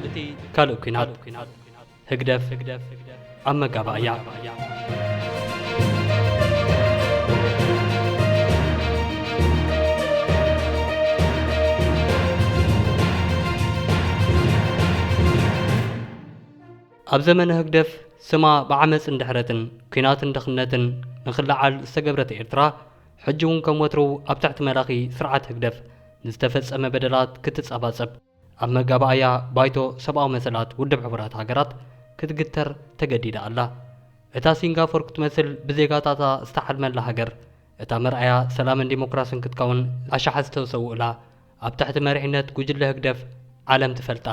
እቲ ካልእ ኲናት ህግደፍ ኣብ መጋባእያ። ኣብ ዘመነ ህግደፍ ስማ ብዓመጽን ድሕረትን ኲናትን ድኽነትን ንኽለዓል ዝተገብረት ኤርትራ፣ ሕጂ እውን ከም ወትሩ ኣብ ትሕቲ መላኺ ስርዓት ህግደፍ ንዝተፈጸመ በደላት ክትጸባጸብ ኣብ መጋባእያ ባይቶ ሰብኣዊ መሰላት ውድብ ሕቡራት ሃገራት ክትግተር ተገዲዳ ኣላ። እታ ሲንጋፎር ክትመስል ብዜጋታታ ዝተሓልመላ ሃገር፣ እታ መርኣያ ሰላምን ዲሞክራስን ክትከውን ኣሽሓት ዝተሰውኡላ፣ ኣብ ትሕቲ መሪሕነት ጉጅለ ህግደፍ ዓለም ትፈልጣ፣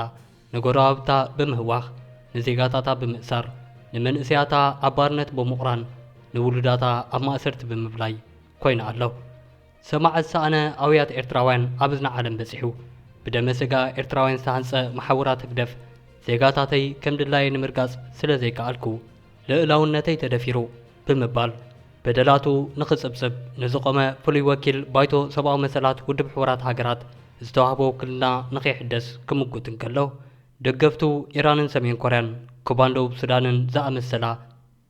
ንጎረባብታ ብምህዋኽ፣ ንዜጋታታ ብምእሳር፣ ንመንእሰያታ ኣብ ባርነት ብምቑራን፣ ንውሉዳታ ኣብ ማእሰርቲ ብምብላይ ኮይና ኣሎ። ሰማዕ ዝሰኣነ ኣውያት ኤርትራውያን ኣብ እዝኒ ዓለም በጺሑ። ብደመ ስጋ ኤርትራውያን ዝተሃንጸ መሓውራት ህግደፍ፣ ዜጋታተይ ከም ድላየ ንምርጋጽ ስለ ዘይከኣልኩ፣ ልእላውነተይ ተደፊሩ ብምባል፣ በደላቱ ንኽጽብጽብ ንዝቖመ ፍሉይ ወኪል ባይቶ ሰብኣዊ መሰላት ውድብ ሕቡራት ሃገራት ዝተዋህቦ ውክልና ንኸይሕደስ ክምጉት እንከሎ፣ ደገፍቱ ኢራንን ሰሜን ኮርያን፣ ኩባን ደቡብ ሱዳንን ዝኣመሰላ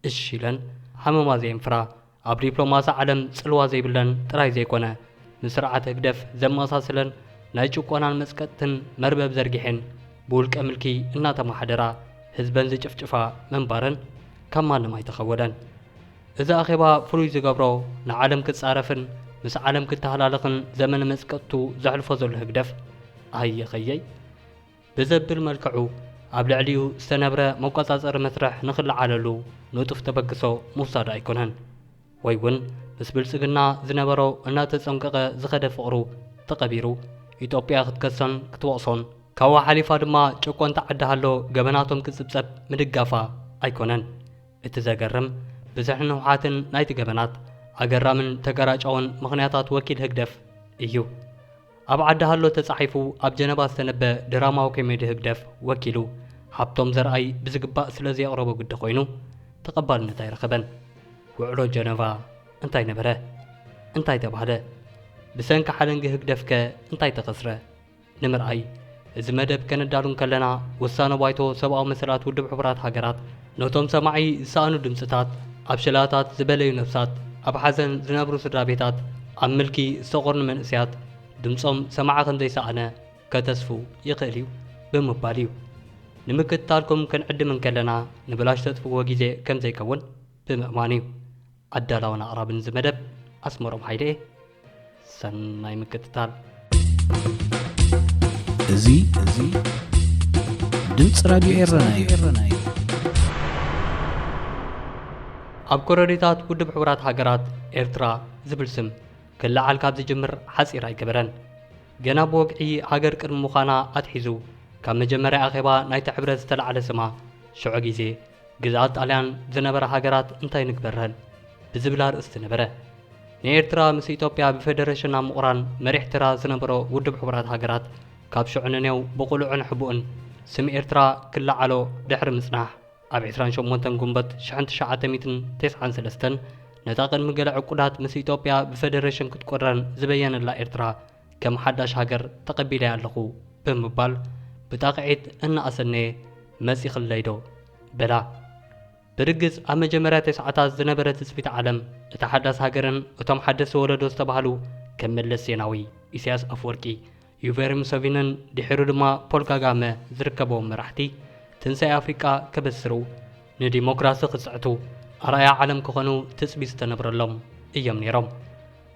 እሺ ኢለን፣ ሃመማ ዘየንፍራ፣ ኣብ ዲፕሎማሲ ዓለም ጽልዋ ዘይብለን ጥራይ ዘይኮነ፣ ምስ ስርዓት ህግደፍ ዘመሳስለን ናይ ጭቆናን መጽቀጥትን መርበብ ዘርጊሐን፣ ብውልቀ ምልኪ እናተመሓደራ ህዝበን ዝጭፍጭፋ ምንባረን ካብ ማንም ኣይተኸወለን። እዚ ኣኼባ ፍሉይ ዝገብሮ፣ ንዓለም ክጻረፍን ምስ ዓለም ክተሃላለኽን ዘመነ መጽቀጥቱ ዘሕልፎ ዘሎ ህግደፍ፣ ኣየኸየይ ብዘብል መልክዑ፣ ኣብ ልዕሊኡ ዝተነብረ መቆጻጸሪ መስርሕ ንኽለዓለሉ ንጡፍ ተበግሶ ምውሳዱ ኣይኮነን። ወይ እውን ምስ ብልጽግና ዝነበሮ እናተጸንቀቐ ዝኸደ ፍቕሩ ተቐቢሩ፣ ኢትዮጵያ ክትከሶን ክትወቕሶን፣ ካብኡ ሓሊፋ ድማ ጨቆንቲ ዓዲ ሃሎ ገበናቶም ክጽብጸብ ምድጋፋ ኣይኮነን። እቲ ዘገርም፣ ብዝሕን ንውሓትን ናይቲ ገበናት ኣገራምን ተገራጫውን ምኽንያታት ወኪል ህግደፍ እዩ። ኣብ ዓዲ ሃሎ ተጻሒፉ ኣብ ጀነቫ ዝተነበ ድራማዊ ኮሜዲ ህግደፍ ወኪሉ ሃብቶም ዘርኣይ ብዝግባእ ስለ ዘየቕረቦ ግዲ ኮይኑ ተቐባልነት ኣይረኸበን። ውዕሎ ጀነቫ እንታይ ነበረ? እንታይ ተባህለ? ብሰንኪ ሓለንጊ ህግደፍከ እንታይ ተኸስረ? ንምርኣይ፣ እዚ መደብ ከነዳሉ እንከለና፣ ውሳነ ባይቶ ሰብኣዊ መሰላት ውድብ ሕቡራት ሃገራት፣ ነቶም ሰማዒ ዝሰኣኑ ድምጽታት፣ ኣብ ሽላታት ዝበለዩ ነፍሳት፣ ኣብ ሓዘን ዝነብሩ ስድራ ቤታት፣ ኣብ ምልኪ ዝተቖርኑ መንእሰያት፣ ድምጾም ሰማዒ ከም ዘይሰኣነ ከተስፍው ይኽእል እዩ ብምባል እዩ። ንምክትታልኩም ክንዕድም እንከለና፣ ንብላሽ ተጥፍዎ ግዜ ከም ዘይከውን ብምእማን እዩ። ኣዳላውን ኣቕራብን እዚ መደብ ኣስመሮም ሓይለ እየ። ሰናይ ምክትታል። እዚ፣ እዚ ድምፂ ራድዮ ኤረና እዩ። ኣብ ኮረዲታት ውድብ ሕቡራት ሃገራት ኤርትራ ዝብል ስም ክለዓል ካብ ዝጅምር ሓጺር ኣይገበረን። ገና ብወግዒ ሃገር ቅድሚ ምዃና ኣትሒዙ፣ ካብ መጀመርያ ኣኼባ ናይቲ ሕብረት ዝተላዕለ ስማ፣ ሽዑ ግዜ ግዝኣት ጣልያን ዝነበራ ሃገራት እንታይ ንግበረን ብዝብል ኣርእስቲ ነበረ። ንኤርትራ ምስ ኢትዮጵያ ብፌደሬሽን ኣብ ምቑራን መሪሕ ተራ ዝነበሮ ውድብ ሕቡራት ሃገራት፣ ካብ ሽዑ ንኔው ብቕሉዕን ሕቡእን ስም ኤርትራ ክለዓሎ ድሕሪ ምጽናሕ፣ ኣብ ዕስራን ሸሞንተን ጉንበት ሽሕን ትሽዓተ ሚእትን ተስዓን ሰለስተን ነታ ቅድሚ ገለ ዕቁዳት ምስ ኢትዮጵያ ብፌደሬሽን ክትቁረን ዝበየነላ ኤርትራ ከም ሓዳሽ ሃገር ተቐቢለያ ኣለኹ ብምባል ብጣቕዒት እናኣሰነየ፣ መጺኽለይ ዶ በላ። ብርግጽ ኣብ መጀመርያ ተስዓታት ዝነበረ ትጽቢት ዓለም፣ እታ ሓዳስ ሃገርን እቶም ሓደስቲ ወለዶ ዝተባህሉ ከም መለስ ዜናዊ፣ ኢሳያስ ኣፍወርቂ፣ ዩቨሪ ሙሰቪንን ድሒሩ ድማ ፖል ካጋመ ዝርከብዎም መራሕቲ ትንሳኤ ኣፍሪቃ ከበስሩ፣ ንዲሞክራሲ ክጽዕቱ፣ ኣርኣያ ዓለም ክኾኑ ትጽቢት ዝተነብረሎም እዮም ነይሮም።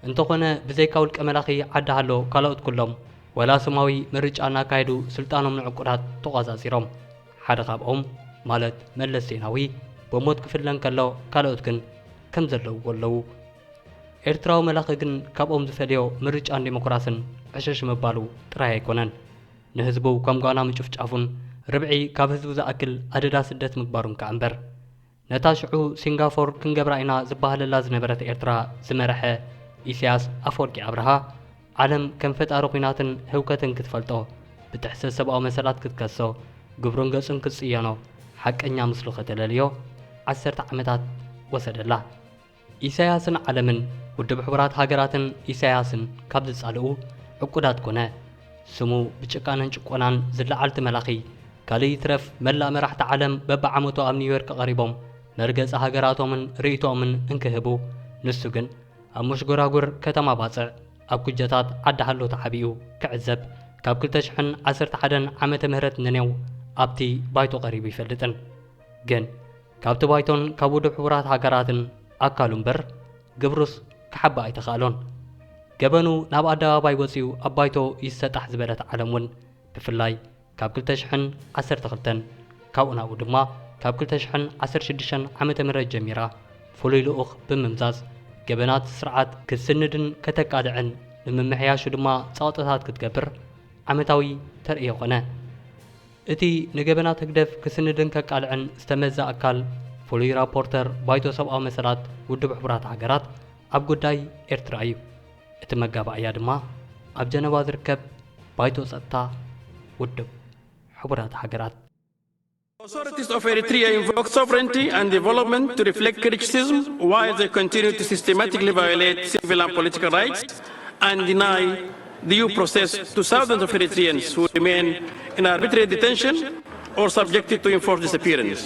እንተኾነ ብዘይካ ውልቀ መላኺ ዓዲ ሃሎ ካልኦት ኩሎም ወላ ስማዊ ምርጫ እናካየዱ ስልጣኖም ንዕቁዳት ተቖጻጺሮም። ሓደ ካብኦም ማለት መለስ ዜናዊ ብሞት ክፍለ እንከሎ ካልኦት ግን ከም ዘለውዎ ኣለዉ። ኤርትራዊ መላኺ ግን ካብኦም ዝፈልዮ ምርጫን ዲሞክራስን ዕሽሽ ምባሉ ጥራይ ኣይኮነን። ንህዝቡ ከም ጓና ምጭፍጫፉን ርብዒ ካብ ህዝቡ ዝኣክል ኣደዳ ስደት ምግባሩን ከኣ እምበር። ነታ ሽዑ ሲንጋፎር ክንገብራ ኢና ዝበሃለላ ዝነበረት ኤርትራ ዝመርሐ ኢሳያስ ኣፈወርቂ ኣብርሃ፣ ዓለም ከም ፈጣሪ ኲናትን ህውከትን ክትፈልጦ፣ ብጥሕሰት ሰብኣዊ መሰላት ክትከሶ፣ ግብሩን ገጹን ክትጽየኖ፣ ሓቀኛ ምስሉ ከተለልዮ ዓሰርተ ዓመታት ወሰደላ። ኢሳያስን ዓለምን፣ ውድብ ሕቡራት ሃገራትን ኢሳያስን ካብ ዝጻልኡ ዕቁዳት ኮነ። ስሙ ብጭካነን ጭቆናን ዝለዓል እቲ መላኺ፣ ካልእ ይትረፍ መላእ መራሕቲ ዓለም በብዓመቱ ኣብ ኒውዮርክ ቀሪቦም መርገጺ ሃገራቶምን ርእይቶኦምን እንክህቡ፣ ንሱ ግን ኣብ መሽጎራጉር ከተማ ባጽዕ ኣብ ኩጀታት ዓዲ ሃሎ ተዓቢኡ ክዕዘብ ካብ ክልተ ሽሕን ዓሰርተ ሓደን ዓመተ ምህረት ንኔው ኣብቲ ባይቶ ቀሪቡ ይፈልጥን። ግን ካብቲ ባይቶን ካብ ውድብ ሕቡራት ሃገራትን ኣካሉ እምበር ግብሩስ ክሓብእ ኣይተኻእሎን። ገበኑ ናብ ኣደባባይ ወጺኡ ኣብ ባይቶ ይሰጣሕ ዝበለት ዓለም እውን ብፍላይ ካብ ክልተ ሽሕን ዓሰርተ ክልተን ካብኡ ናብኡ ድማ ካብ ክልተ ሽሕን ዓሰርተ ሽዱሽተን ዓመተ ምህረት ጀሚራ ፍሉይ ልኡኽ ብምምዛዝ ገበናት ስርዓት ክትስንድን ከተቃልዕን ንምምሕያሹ ድማ ጸቕጥታት ክትገብር ዓመታዊ ተርእዮ ኾነ። እቲ ንገበናት ህግደፍ ክስንድን ከቃልዕን ዝተመዘ ኣካል ፍሉይ ራፖርተር ባይቶ ሰብኣዊ መሰላት ውድብ ሕቡራት ሃገራት ኣብ ጉዳይ ኤርትራ እዩ። እቲ መጋባእያ ድማ ኣብ ጀነቫ ዝርከብ ባይቶ ጸጥታ ውድብ ሕቡራት ሃገራት። Authorities of Eritrea invoke sovereignty and development to reflect criticism while they continue to systematically violate civil and political rights and deny due process to thousands of Eritreans who remain in arbitrary detention or subjected to enforced disappearance.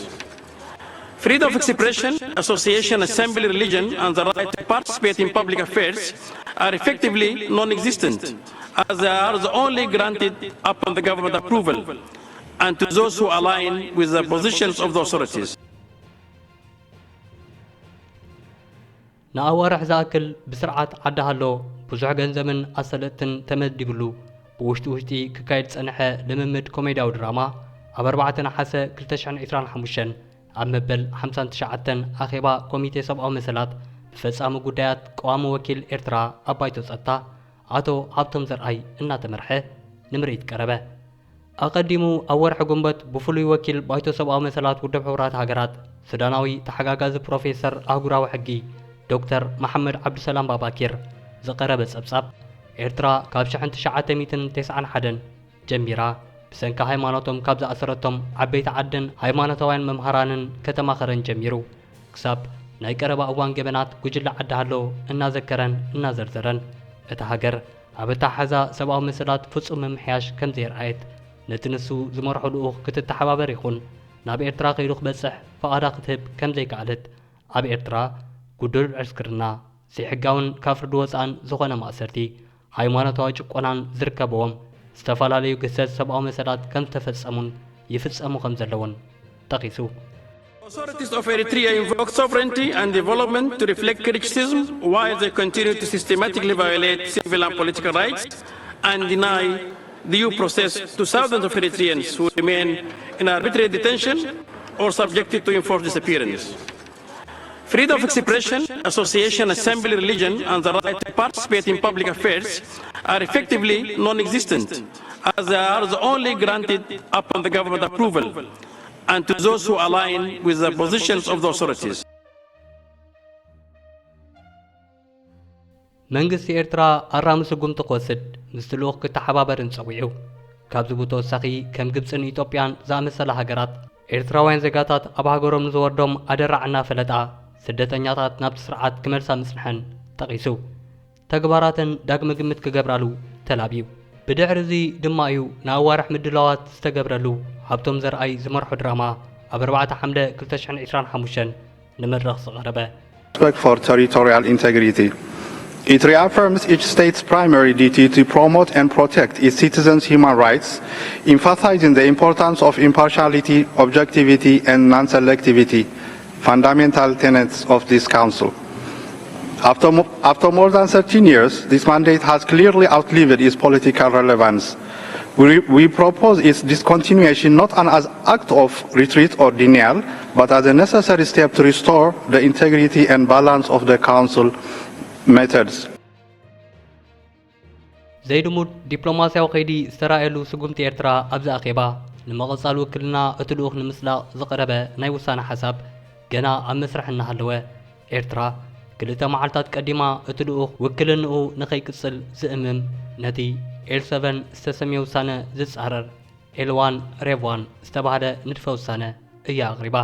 Freedom of expression, association, assembly, religion, and the right to participate in public affairs are effectively non existent, as they are only granted upon the government approval and to those who align with the positions of the authorities. ንኣዋርሕ ዝኣክል ብስርዓት ዓዲ ሃሎ ብዙሕ ገንዘብን ኣሰለጥትን ተመዲብሉ ብውሽጢ ውሽጢ ክካየድ ዝጸንሐ ልምምድ ኮሜድያዊ ድራማ ኣብ ኣርባዕተ ነሓሰ ክልተ ሽሕን ዕስራን ሓሙሽተን ኣብ መበል ሓምሳን ትሽዓተን ኣኼባ ኮሚቴ ሰብኣዊ መሰላት ብፈጻሚ ጉዳያት ቀዋሚ ወኪል ኤርትራ ኣብ ባይቶ ጸጥታ ኣቶ ሃብቶም ዘርኣይ እናተመርሐ ንምርኢት ቀረበ። ኣቐዲሙ ኣብ ወርሒ ጉንበት ብፍሉይ ወኪል ባይቶ ሰብኣዊ መሰላት ውድብ ሕቡራት ሃገራት ሱዳናዊ ተሓጋጋዚ ፕሮፌሰር ኣህጉራዊ ሕጊ ዶክተር መሓመድ ዓብዱሰላም ባባኪር ዝቐረበ ጸብጻብ ኤርትራ ካብ ሽሕን ትሽዓተ ሚእትን ተስዓን ሓደን ጀሚራ ብሰንኪ ሃይማኖቶም ካብ ዝኣሰረቶም ዓበይቲ ዓድን ሃይማኖታውያን መምሃራንን ከተማ ኸረን ጀሚሩ ክሳብ ናይ ቀረባ እዋን ገበናት ጉጅለ ዓዲ ሃሎ እናዘከረን እናዘርዘረን እታ ሃገር ኣብ ኣተሓሕዛ ሰብኣዊ መሰላት ፍጹም ምምሕያሽ ከም ዘየርኣየት ነቲ ንሱ ዝመርሖ ልኡኽ ክትተሓባበር ይኹን ናብ ኤርትራ ከይዱ ክበጽሕ ፍቓዳ ክትህብ ከም ዘይከኣለት ኣብ ኤርትራ ጉዱል ዕስክርና ዘይሕጋውን ካብ ፍርዲ ወጻእን ዝኾነ ማእሰርቲ ሃይማኖታዊ ጭቆናን ዝርከብዎም ዝተፈላለዩ ግህሰት ሰብኣዊ መሰላት ከም ዝተፈጸሙን ይፍጸሙ ከም ዘለውን ጠቒሱ። Authorities of Eritrea invoke sovereignty and development to reflect criticism while they continue to systematically violate civil and political rights and deny due process to thousands of Eritreans who remain in arbitrary detention or subjected to enforced disappearance. Freedom of expression, association, assembly, religion, and the right to participate in public affairs are effectively non existent, as they are only granted upon the government approval and to those who align with the positions of the authorities. መንግስቲ ኤርትራ ኣራሚ ስጉምቲ ክወስድ ምስቲ ልኡኽ ክተሓባበርን ጸዊዑ። ካብዚ ብተወሳኺ ከም ግብጽን ኢትዮጵያን ዝኣመሰላ ሃገራት ኤርትራውያን ዜጋታት ኣብ ሃገሮም ንዝወርዶም ኣደራዕ እናፈለጣ ስደተኛታት ናብቲ ስርዓት ክመልሳ ምጽንሐን ጠቒሱ። ተግባራተን ዳግመ ግምት ክገብራሉ ተላብዩ። ብድሕሪ እዚ ድማ እዩ ንኣዋርሕ ምድላዋት ዝተገብረሉ ሃብቶም ዘርኣይ ዝመርሖ ድራማ ኣብ ኣርባዕተ ሓምለ ክልተ ሽሕን ዕስራን ሓሙሽተን ንመድረኽ ዝቐረበ። Respect for territorial integrity. It reaffirms each state's primary duty to promote and protect its citizens' human rights, emphasizing the importance of impartiality, objectivity, and non-selectivity, fundamental tenets of this Council. After, mo- after more than thirteen years, this mandate has clearly outlived its political relevance. We, we propose its discontinuation not an as act of retreat or denial, but as a necessary step to restore the integrity and balance of the Council methods. ዘይልሙድ ዲፕሎማስያዊ ከይዲ ዝተራእየሉ ስጉምቲ ኤርትራ ኣብዚ ኣኼባ ንምቕጻል ውክልና እቲ ልኡኽ ንምስላቕ ዝቐረበ ናይ ውሳነ ሓሳብ ገና ኣብ መስርሕ እናሃለወ ኤርትራ ክልተ መዓልታት ቀዲማ እቲ ልኡኽ ውክልንኡ ንኸይቅጽል ዝእምም ነቲ ኤል ሰቨን ዝተሰምየ ውሳነ ዝጻረር ኤል ዋን ሬቭ ዋን ዝተባህለ ንድፈ ውሳነ እያ ኣቕሪባ።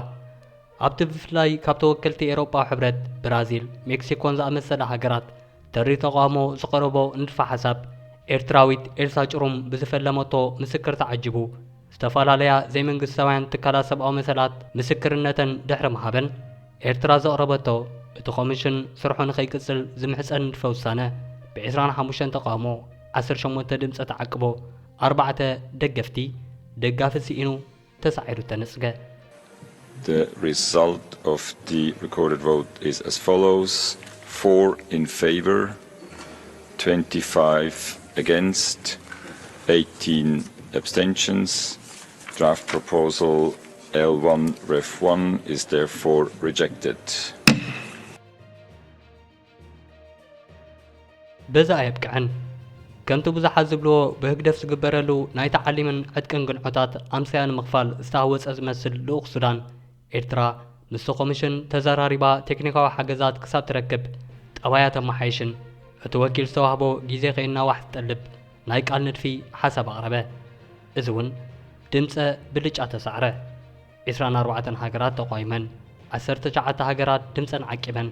ኣብቲ ብፍላይ ካብ ተወከልቲ ኤውሮጳዊ ሕብረት፣ ብራዚል፣ ሜክሲኮን ዝኣመሰላ ሃገራት ተሪ ተቓውሞ ዝቐረቦ ንድፈ ሓሳብ ኤርትራዊት ኤልሳ ጭሩም ብዝፈለመቶ ምስክር ተዓጂቡ ዝተፈላለያ ዘይመንግስታውያን ትካላት ሰብኣዊ መሰላት ምስክርነተን ድሕሪ ምሃበን፣ ኤርትራ ዘቕረበቶ እቲ ኮሚሽን ስርሑ ንኸይቅጽል ዝምሕጸን ንድፈ ውሳነ ብ ዕስራን ሓሙሽተን ተቓውሞ፣ ዓሰርተ ሸሞንተ ድምጸ ተዓቅቦ፣ ኣርባዕተ ደገፍቲ፣ ደጋፊ ስኢኑ ተሳዒሩ ተነጽገ። The result of the recorded vote is as follows. Four in favor, twenty-five against, eighteen abstentions. Draft proposal L one Ref one is therefore rejected. በዚ ኣየብቅዐን። ከምቲ ብዙሓት ዝብልዎ ብህግደፍ ዝግበረሉ ናይ ተዓሊምን ዕጥቅን ግንዖታት ኣምሳያ ንምኽፋል ዝተሃወጸ ዝመስል ልኡኽ ሱዳን፣ ኤርትራ ምስቲ ኮሚሽን ተዘራሪባ ቴክኒካዊ ሓገዛት ክሳብ ትረክብ ጠባያ ተመሓይሽን እቲ ወኪል ዝተዋህቦ ግዜ ከይናዋሕ ዝጠልብ ናይ ቃል ንድፊ ሓሳብ ኣቕረበ። እዚ እውን ድምጸ ብልጫ ተሳዕረ። ዕስራን ኣርባዕተን ሃገራት ተቋይመን፣ ዓሰርተ ትሽዓተ ሃገራት ድምጸን ዓቂበን፣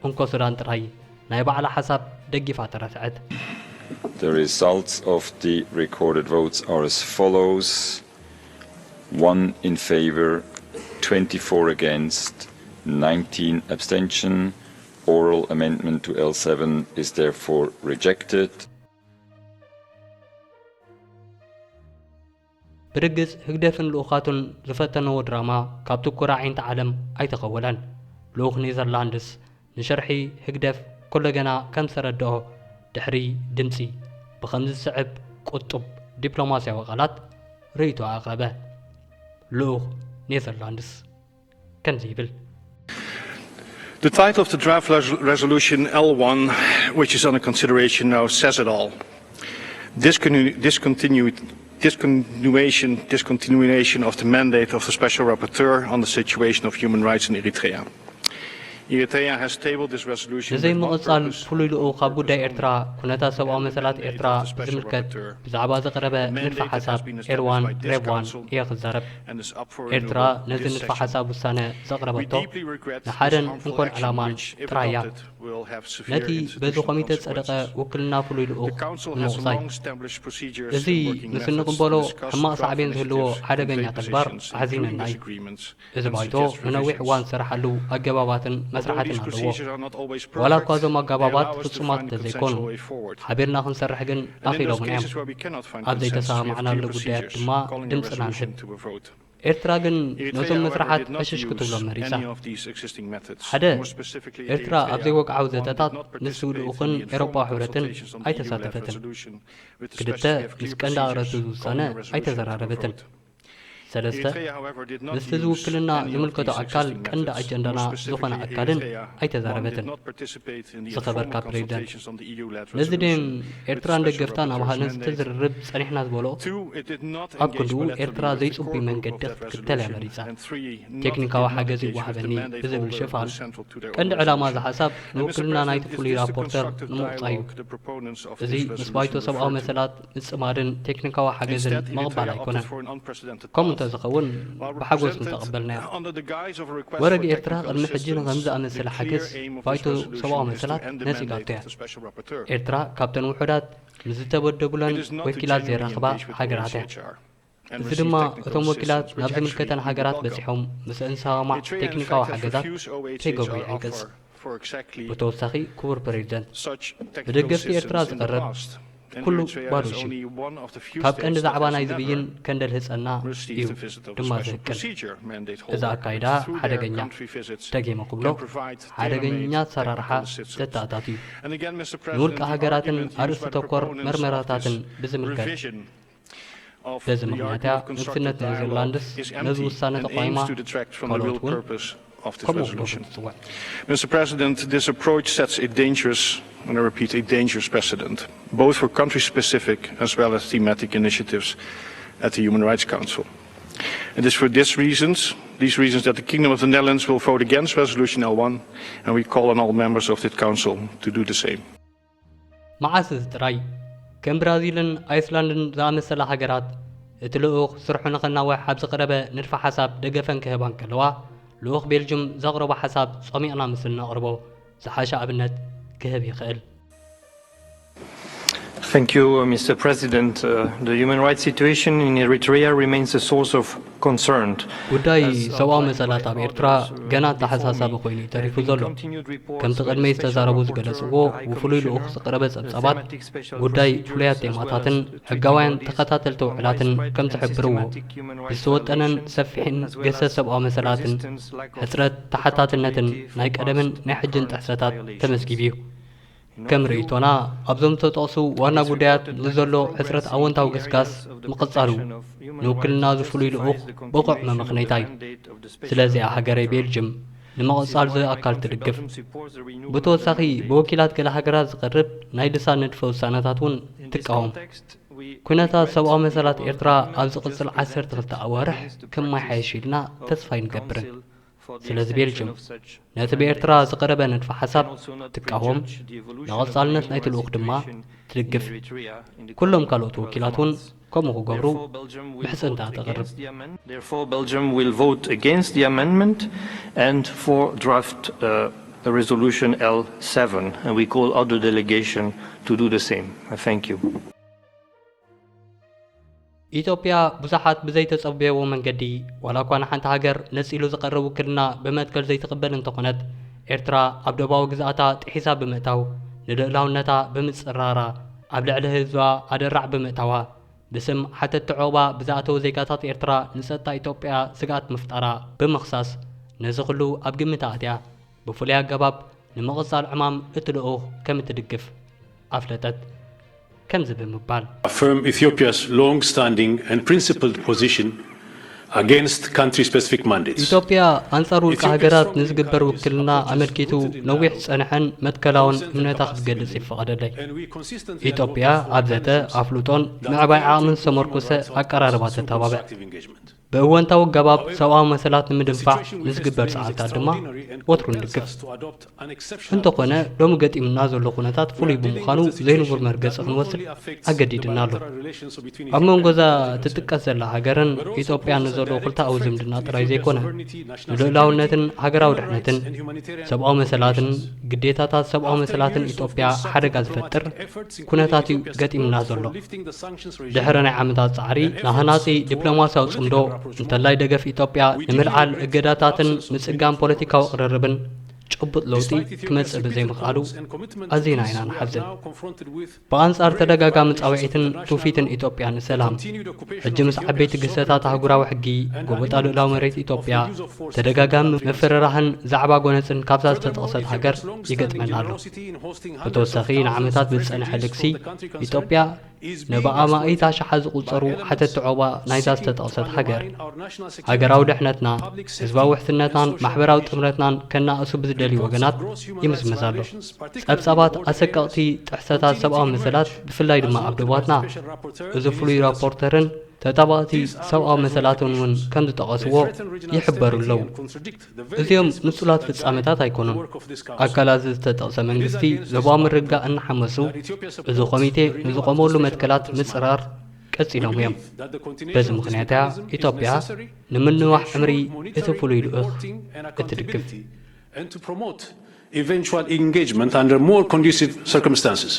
እንኮ ሱዳን ጥራይ ናይ ባዕላ ሓሳብ ደጊፋ ተረትዐት። The results of the recorded votes are as follows. One in favor, twenty-four against, nineteen abstention. Oral amendment to L seven is therefore rejected. ብርግጽ ህግደፍን ልኡኻቱን ዝፈተነዎ ድራማ ካብቲ ኩራ ኣዒንቲ ዓለም ኣይተኸወለን። ልኡኽ ኔዘርላንድስ ንሸርሒ ህግደፍ ኩለገና ከም ዝተረድኦ፣ ድሕሪ ድምጺ ብኸምዚ ዝስዕብ ቁጡብ ዲፕሎማስያዊ ቃላት ርእይቶ ኣቕረበ። ልኡኽ ኔዘርላንድስ ከምዚ ይብል። The title of the draft res- resolution L one, which is under consideration now, says it all. Discontinu- discontinued, discontinuation, discontinuation of the mandate of the Special Rapporteur on the situation of human rights in Eritrea. Eritrea has tabled this resolution with one ንዘይምቕጻል purpose. ፍሉይ ልኡኽ ኣብ ጉዳይ ኤርትራ ኩነታት ሰብኣዊ መሰላት ኤርትራ ብዝምልከት ብዛዕባ ዘቕረበ ንድፈ ሓሳብ ኤል ዋን ሬቭ ዋን እየ ክዛረብ። ኤርትራ ነዚ ንድፈ ሓሳብ ውሳነ ዘቕረበቶ ንሓደን እንኮን ዕላማን ጥራይ እያ። ነቲ በዚ ኮሚተ ዝጸደቐ ውክልና ፍሉይ ልኡኽ ንምቑጻይ። እዚ ምስ እንቕበሎ ሕማቕ ሳዕቤን ዝህልዎ ሓደገኛ ተግባር ኣሕዚነና እዩ። እዚ ባይቶ ንነዊሕ እዋን ዝሰርሓሉ ኣገባባትን መስርሓትን ኣለዎ። ዋላ እኳ እዞም ኣገባባት ፍጹማት እንተዘይኮኑ፣ ሓቢርና ክንሰርሕ ግን ኣኽኢሎምና እዮም። ኣብ ዘይተሰማማዕናሉ ጉዳያት ድማ ድምጽና ንህብ። ኤርትራ ግን ነዞም መስርሓት ዕሽሽ ክትብሎም መሪጻ። ሓደ፣ ኤርትራ ኣብ ዘይወግዓዊ ዘተታት ምስ ልኡኽን ኤውሮጳዊ ሕብረትን ኣይተሳተፈትን። ክልተ፣ ምስ ቀንዲ ኣቕረብቲ እዚ ውሳነ ኣይተዘራረበትን። ሰለስተ፣ ምስቲ እዚ ውክልና ዝምልከቶ ኣካል ቀንዲ ኣጀንዳና ዝኾነ ኣካልን ኣይተዛረበትን። ዝኸበርካ ፕሬዚደንት፣ ነዚ ድዮም ኤርትራን ደገፍታን ኣብ ሃነፅቲ ዝርርብ ጸኒሕና ዝበሎ? ኣብ ክንድኡ ኤርትራ ዘይጽቡይ መንገዲ ክትክተል እያ መሪጻ። ቴክኒካዊ ሓገዝ ይወሃበኒ ብዝብል ሽፋን ቀንዲ ዕላማ እዚ ሓሳብ ንውክልና ናይቲ ፍሉይ ራፖርተር ንምቑጻይ እዩ። እዚ ምስ ባይቶ ሰብኣዊ መሰላት ምጽማድን ቴክኒካዊ ሓገዝን ምቕባል ኣይኮነን። ከምኡ እንተዝኸውን ብሓጎስ ምተቐበልናዮ። ወረግ ኤርትራ ቅድሚ ሕጂ ንኸምዚ ዝኣመሰለ ሓገዝ ባይቶ ሰብኣዊ መሰላት ነጺጋቶ እያ። ኤርትራ ካብተን ውሑዳት ምስ ዝተበደቡለን ወኪላት ዘይራኸባ ሃገራት እያ። እዚ ድማ እቶም ወኪላት ናብ ዝምልከተን ሃገራት በጺሖም ምስ እንሰማማዕ ቴክኒካዊ ሓገዛት ከይገብሩ ይዕንቅጽ። ብተወሳኺ ክቡር ፕሬዚደንት፣ ብደገፍቲ ኤርትራ ዝቐርብ ኩሉ ባዶ ሽም ካብ ቀንዲ ዛዕባ ናይዚ ብይን ከንደልህጸና እዩ ድማ ዝህቅን። እዚ ኣካይዳ ሓደገኛ፣ ደጊመ ክብሎ ሓደገኛ ኣሰራርሓ ዘተኣታቱ እዩ። ንውልቀ ሃገራትን ኣርእስቲ ተኮር መርመራታትን ብዝምልከት በዚ ምኽንያት እያ ንግስነት ኔዘርላንድስ ነዚ ውሳነ ተቓዊማ፣ ካልኦት እውን ከምኡ ክገብሩ ትጽውዕ። Mister President, this approach sets a dangerous, and I repeat, a dangerous precedent, both for country-specific as well as thematic initiatives at the Human Rights Council. It is for these reasons, these reasons that the Kingdom of the Netherlands will vote against Resolution L one, and we call on all members of this Council to do the same. መዓስ እዚ ጥራይ፣ ከም ብራዚልን ኣይስላንድን ዝኣመሰላ ሃገራት፣ እቲ ልኡኽ ስርሑ ንኸናውሕ ኣብ ዝቐረበ ንድፈ ሓሳብ ደገፈን ክህባ እንከለዋ፣ ልኡኽ ቤልጅም ዘቕረቦ ሓሳብ ጾሚቕና ምስ እነቕርቦ ዝሓሸ ኣብነት ክህብ ይኽእል። Thank you, uh, Mister President. Uh, the human rights situation in Eritrea remains a source of concern. ጉዳይ ሰብኣዊ መሰላት ኣብ ኤርትራ ገና ኣተሓሳሳቢ ኮይኑ እዩ ተሪፉ ዘሎ። ከምቲ ቅድመይ ዝተዛረቡ ዝገለጽዎ፣ ብፍሉይ ልኡኽ ዝቐረበ ጸብጻባት ጉዳይ ፍሉያት ቴማታትን ሕጋውያን ተኸታተልቲ ውዕላትን ከም ዝሕብርዎ፣ ብዝተወጠነን ሰፊሕን ገሰ ሰብኣዊ መሰላትን ሕጽረት ተሓታትነትን ናይ ቀደምን ናይ ሕጅን ጥሕሰታት ተመዝጊቡ እዩ። ከም ርእይቶና፣ ኣብዞም ዝተጠቕሱ ዋና ጉዳያት ንዘሎ ሕጽረት ኣወንታዊ ገስጋስ ምቕጻሉ ንውክልና እዚ ፍሉይ ልኡኽ ብቑዕ መመኽነይታ እዩ። ስለዚኣ ሃገረይ ቤልጅም ንምቕጻል እዚ ኣካል ትድግፍ። ብተወሳኺ ብወኪላት ገለ ሃገራት ዝቐርብ ናይ ልሳን ንድፈ ውሳነታት እውን ትቃወም። ኩነታት ሰብኣዊ መሰላት ኤርትራ ኣብ ዝቕጽል ዓሰርተ ክልተ ኣዋርሕ ከመሓየሽ ኢልና ተስፋ ኣይንገብርን። ስለዚ ቤልጅም ነቲ ብኤርትራ ዝቐረበ ንድፈ ሓሳብ ትቃወም፣ ንቐጻልነት ናይቲ ልኡኽ ድማ ትድግፍ። ኩሎም ካልኦት ወኪላት እውን ከምኡ ክገብሩ ምሕጽንታ ተቕርብ። Therefore, Belgium will vote against the amendment and for draft uh, resolution L seven, and we call other delegation to do the same. Uh, Thank you. ኢትዮጵያ ብዙሓት ብዘይተጸበየዎ መንገዲ ዋላ እኳ ንሓንቲ ሃገር ነጺሉ ዝቐርብ ውክልና ብመትከል ዘይትቕበል እንተኾነት፣ ኤርትራ ኣብ ደቡባዊ ግዝኣታ ጥሒሳ ብምእታው ንልኡላውነታ ብምጽራራ ኣብ ልዕሊ ህዝባ ኣደራዕ ብምእታዋ ብስም ሓተቲ ዑቕባ ብዝኣተዉ ዜጋታት ኤርትራ ንጸጥታ ኢትዮጵያ ስግኣት ምፍጣራ ብምኽሳስ ነዚ ኩሉ ኣብ ግምት ኣእትያ ብፍሉይ ኣገባብ ንምቕጻል ዕማም እቲ ልኡኽ ከም እትድግፍ ኣፍለጠት። ከምዚ ብምባል affirm Ethiopia's long-standing and principled position against country-specific mandates. ኢትዮጵያ ኣንጻር ውልቀ ሃገራት ንዝግበር ውክልና ኣመልኪቱ ነዊሕ ዝጸንሐን መትከላውን እምነታ ክትገልጽ ይፈቐደለይ። ኢትዮጵያ ኣብ ዘተ ኣፍልጦን ምዕባይ ዓቕምን ዝተመርኮሰ ኣቀራርባ ተተባብዕ። ብእወንታዊ ኣገባብ ሰብኣዊ መሰላት ንምድንፋዕ ንዝግበር ጻዕርታት ድማ ወትሩ ንድግፍ። እንተኾነ ሎሚ ገጢሙና ዘሎ ኩነታት ፍሉይ ብምዃኑ ዘይንሙር መርገጺ ክንወስድ ኣገዲድና ኣሎ። ኣብ መንጎ እዛ ትጥቀስ ዘላ ሃገርን ኢትዮጵያን ንዘሎ ክልተኣዊ ዝምድና ጥራይ ዘይኮነ፣ ንልኡላውነትን ሃገራዊ ድሕነትን ሰብኣዊ መሰላትን ግዴታታት ሰብኣዊ መሰላትን ኢትዮጵያ ሓደጋ ዝፈጥር ኩነታት እዩ ገጢምና ዘሎ። ድሕሪ ናይ ዓመታት ጻዕሪ፣ ንሃናጺ ዲፕሎማስያዊ ጽምዶ፣ እንተላይ ደገፍ ኢትዮጵያ ንምልዓል እገዳታትን ምጽጋም ፖለቲካዊ ቅርርብን ጭቡጥ ለውጢ ክመጽእ ብዘይምኽኣሉ ኣዚና ኢና ንሓዝን። ብኣንጻር ተደጋጋሚ ጻውዒትን ትውፊትን ኢትዮጵያ ንሰላም፣ ሕጂ ምስ ዓበይቲ ግህሰታት ኣህጉራዊ ሕጊ፣ ጎበጣ ልኡላዊ መሬት ኢትዮጵያ፣ ተደጋጋሚ ምፍርራህን ዛዕባ ጎነጽን ካብዛ ዝተጠቕሰት ሃገር ይገጥመና ኣሎ። ብተወሳኺ ንዓመታት ብዝጸንሐ ልግሲ ኢትዮጵያ ንብኣማኢት ኣሽሓት ዝቑጸሩ ሓተቲ ዑቕባ ናይዛ ዝተጠቕሰት ሃገር፣ ሃገራዊ ድሕነትና፣ ህዝባዊ ውሕስነትናን ማሕበራዊ ጥምረትናን ከናእሱ ብዝደልዩ ወገናት ይምዝመዝ ኣሎ። ጸብጻባት ኣሰቀቕቲ ጥሕሰታት ሰብኣዊ መሰላት፣ ብፍላይ ድማ ኣብ ደባትና፣ እዚ ፍሉይ ራፖርተርን ተጣባእቲ ሰብኣዊ መሰላትን እውን ከም ዝጠቐስዎ ይሕበሩ ኣለዉ። እዚኦም ንጹላት ፍጻመታት ኣይኮኑን። ኣካላት ዝተጠቕሰ መንግስቲ ዞባዊ ምርግጋእ እናሓመሱ፣ እዚ ኮሚቴ ንዝቖመሉ መትከላት ምጽራር ቀጺሎም እዮም። በዚ ምኽንያት እያ ኢትዮጵያ ንምንዋሕ ዕምሪ እቲ ፍሉይ ልኡኽ እትድግፍ። And to promote eventual engagement under more conducive circumstances.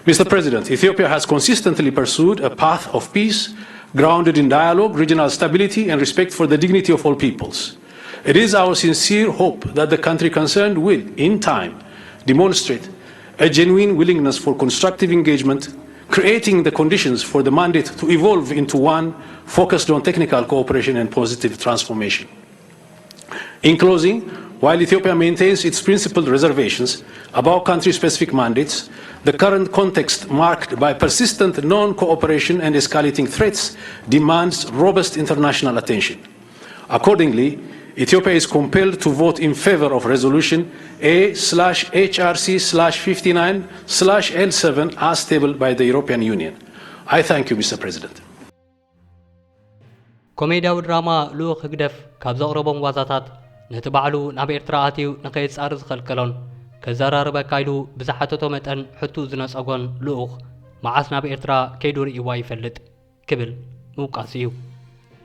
Mister President, Ethiopia has consistently pursued a path of peace grounded in dialogue, regional stability, and respect for the dignity of all peoples. It is our sincere hope that the country concerned will, in time, demonstrate a genuine willingness for constructive engagement, creating the conditions for the mandate to evolve into one focused on technical cooperation and positive transformation. In closing, while Ethiopia maintains its principled reservations about country-specific mandates, the current context marked by persistent non-cooperation and escalating threats demands robust international attention. Accordingly, Ethiopia is compelled to vote in favor of Resolution A/H R C/fifty-nine/L seven as tabled by the European Union. I thank you, Mister President. ኮሜድያዊ ድራማ ልኡኽ ህግደፍ ካብ ዘቕረቦም ዋዛታት፣ ነቲ ባዕሉ ናብ ኤርትራ ኣትዩ ንኸየጻሪ ዝኸልከሎን፣ ከዘራርበካ ኢሉ ብዝሓተቶ መጠን ሕቱ ዝነጸጎን ልኡኽ፣ መዓስ ናብ ኤርትራ ከይዱ ርእይዋ ይፈልጥ ክብል ምውቃሱ እዩ።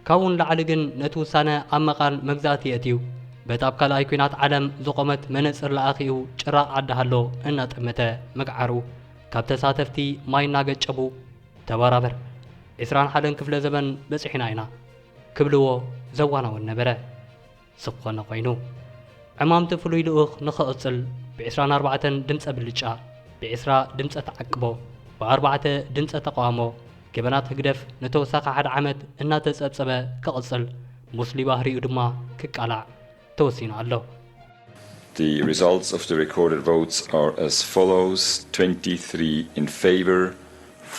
ካብኡ ንላዕሊ ግን ነቲ ውሳነ ኣብ መቓን መግዛእቲ የእትዩ፣ በታ ኣብ ካልኣይ ኲናት ዓለም ዝቖመት መነጽር ለኣኺኡ ጭራቕ ዓዲ ሃሎ እናጠመተ ምግዓሩ፣ ካብ ተሳተፍቲ ማይ እናገጨቡ፣ "ተባራበር፣ ዕስራን ሓደን ክፍለ ዘመን በጺሕና ኢና" ክብልዎ ዘዋናውን ነበረ። ስብ ኮነ ኮይኑ፣ ዕማምቲ ፍሉይ ልኡኽ ንኽቕጽል፣ ብ ዕስራን ኣርባዕተን ድምጸ ብልጫ፣ ብ ዕስራ ድምጸ ተዓቅቦ፣ ብ ኣርባዕተ ድምጸ ተቓውሞ፣ ገበናት ህግደፍ ንተወሳኺ ሓደ ዓመት እናተጸብጸበ ክቕጽል፣ ሙስሊ ባህሪኡ ድማ ክቃላዕ ተወሲኑ ኣሎ። The results of the recorded votes are as follows: twenty-three in favor,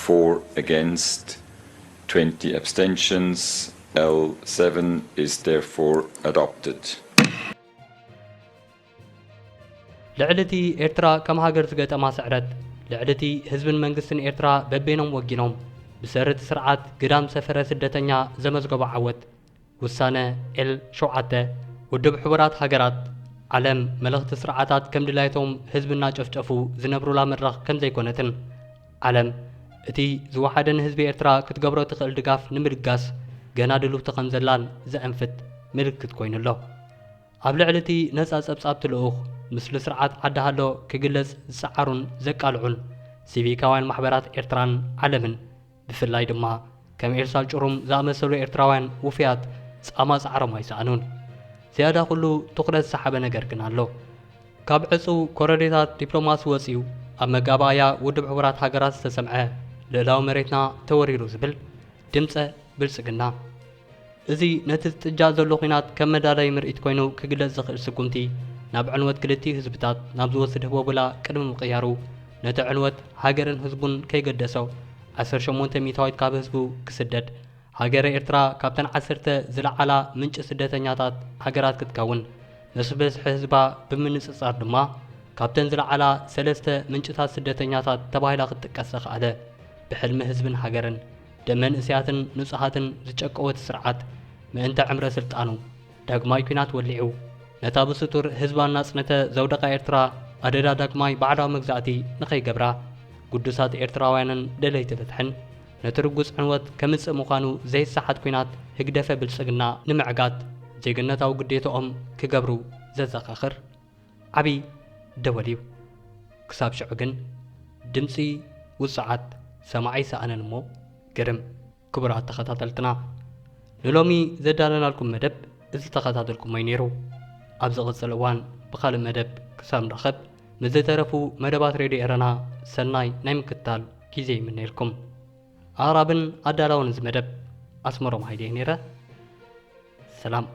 four against, twenty abstentions. L seven is therefore adopted. ልዕሊ እቲ ኤርትራ ከም ሃገር ዝገጠማ ስዕረት፣ ልዕሊ እቲ ህዝብን መንግስትን ኤርትራ በበይኖም ወጊኖም ብሰሪ እቲ ስርዓት ግዳም ሰፈረ ስደተኛ ዘመዝገቦ ዓወት፣ ውሳነ ኤል ሸውዓተ፣ ውድብ ሕቡራት ሃገራት፣ ዓለም መለኽቲ ስርዓታት ከም ድላይቶም ህዝቢ እናጨፍጨፉ ዝነብሩላ መድረኽ ከም ዘይኮነትን፣ ዓለም እቲ ዝወሓደ ንህዝቢ ኤርትራ ክትገብሮ ትኽእል ድጋፍ ንምልጋስ ገና ድልውቲ ከም ዘላን ዘእንፍት ምልክት ኮይኑ ኣሎ። ኣብ ልዕሊ እቲ ነጻ ጸብጻብቲ ልኡኽ፣ ምስሊ ስርዓት ዓዲ ሃሎ ክግለጽ ዝጸዓሩን ዘቃልዑን ሲቪካውያን ማሕበራት ኤርትራን ዓለምን፣ ብፍላይ ድማ ከም ኤልሳ ጭሩም ዝኣመሰሉ ኤርትራውያን ውፉያት ጻማ ጻዕሮም ኣይሰኣኑን። ዝያዳ ኩሉ ትኹረት ዝሰሓበ ነገር ግን ኣሎ። ካብ ዕጹው ኮረዴታት ዲፕሎማሲ ወጺኡ፣ ኣብ መጋባእያ ውድብ ሕቡራት ሃገራት ዝተሰምዐ፣ "ልእላዊ መሬትና ተወሪሩ" ዝብል ድምጸ ብልጽግና። እዚ ነቲ ዝጥጃእ ዘሎ ኲናት ከም መዳለዊ ምርኢት ኮይኑ ክግለጽ ዝኽእል ስጉምቲ፣ ናብ ዕንወት ክልቲኡ ህዝብታት ናብ ዝወስድ ህቦብላ ቅድሚ ምቕያሩ፣ ነቲ ዕንወት ሃገርን ህዝቡን ከይገደሶ፣ ዓሰርተ ሸሞንተ ሚእታዊት ካብ ህዝቡ ክስደድ፣ ሃገረ ኤርትራ ካብተን ዓሰርተ ዝለዓላ ምንጪ ስደተኛታት ሃገራት ክትከውን፣ ምስ ብዝሒ ህዝባ ብምንጽጻር ድማ ካብተን ዝለዓላ ሰለስተ ምንጭታት ስደተኛታት ተባሂላ ክትጥቀስ ዘኽኣለ፣ ብሕልሚ ህዝብን ሃገርን፣ ደም መንእሰያትን ንጹሃትን ዝጨቀወ እቲ ስርዓት፣ ምእንተ ዕምረ ስልጣኑ፣ ዳግማይ ኲናት ወሊዑ፣ ነታ ብስቱር ህዝባ እናጽነተ ዘውደቓ ኤርትራ፣ ኣደዳ ዳግማይ ባዕዳዊ መግዛእቲ ንኸይገብራ፣ ግዱሳት ኤርትራውያንን ደለይቲ ፍትሕን፣ ነቲ ርጉጽ ዕንወት ከምጽእ ምዃኑ ዘይሰሓት ኲናት ህግደፈ ብልጽግና ንምዕጋት ዜግነታዊ ግዴታኦም ክገብሩ ዘዘኻኽር ዓቢ ደወል እዩ። ክሳብ ሽዑ ግን ድምጺ ውጹዓት ሰማዒ ሰኣነን እሞ ግርም። ክቡራት ተኸታተልትና፣ ንሎሚ ዘዳለናልኩም መደብ ዝተኸታተልኩሞ እዩ ነይሩ። ኣብ ዝቕጽል እዋን ብኻልእ መደብ ክሳብ ንራኸብ፣ ምስ ዝተረፉ መደባት ሬድዮ ኤረና ሰናይ ናይ ምክትታል ግዜ ይምነየልኩም። ኣቕራብን ኣዳላውን እዚ መደብ ኣስመሮም ሃይለ እየ ነይረ። ሰላም።